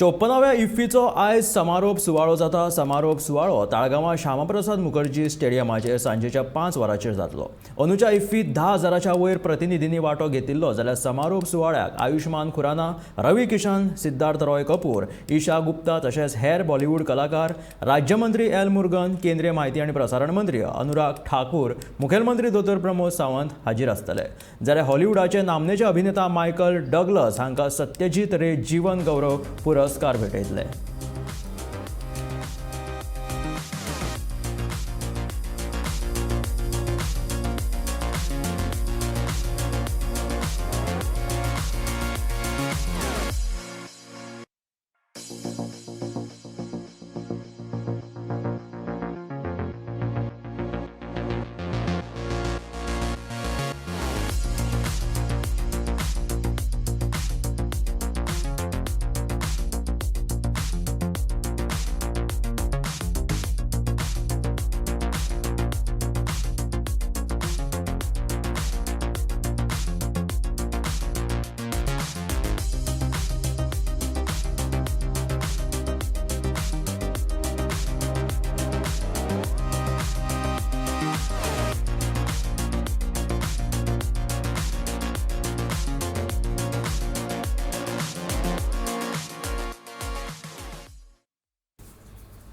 54व्या इफ्फीचो आयज समारोप सुवाळो जाता. समारोप सुवाळो ताळगांवां श्यामाप्रसाद मुखर्जी स्टेडियमाचेर सांजेच्या 5 वरांचेर जातलो. अंदूच्या इफ्फीत 10,000च्या वयर प्रतिनिधींनी वांटो घेतिल्लो, जाल्यार समारोप सुवाळ्याक आयुष्मान खुराना, रवी किशन, सिद्धार्थ रॉय कपूर, ईशा गुप्ता तशेंच हेर बॉलिवूड कलाकार, राज्यमंत्री एल मुर्गन, केंद्रीय म्हायती आनी प्रसारण मंत्री अनुराग ठाकूर, मुखेलमंत्री दोतोर प्रमोद सावंत हाजीर आसतले. जाल्यार हॉलिवूडाचे नामनेचे अभिनेता मायकल डगलस हांकां सत्यजीत रे जीवन गौरव पुरस्कार भेटयतले.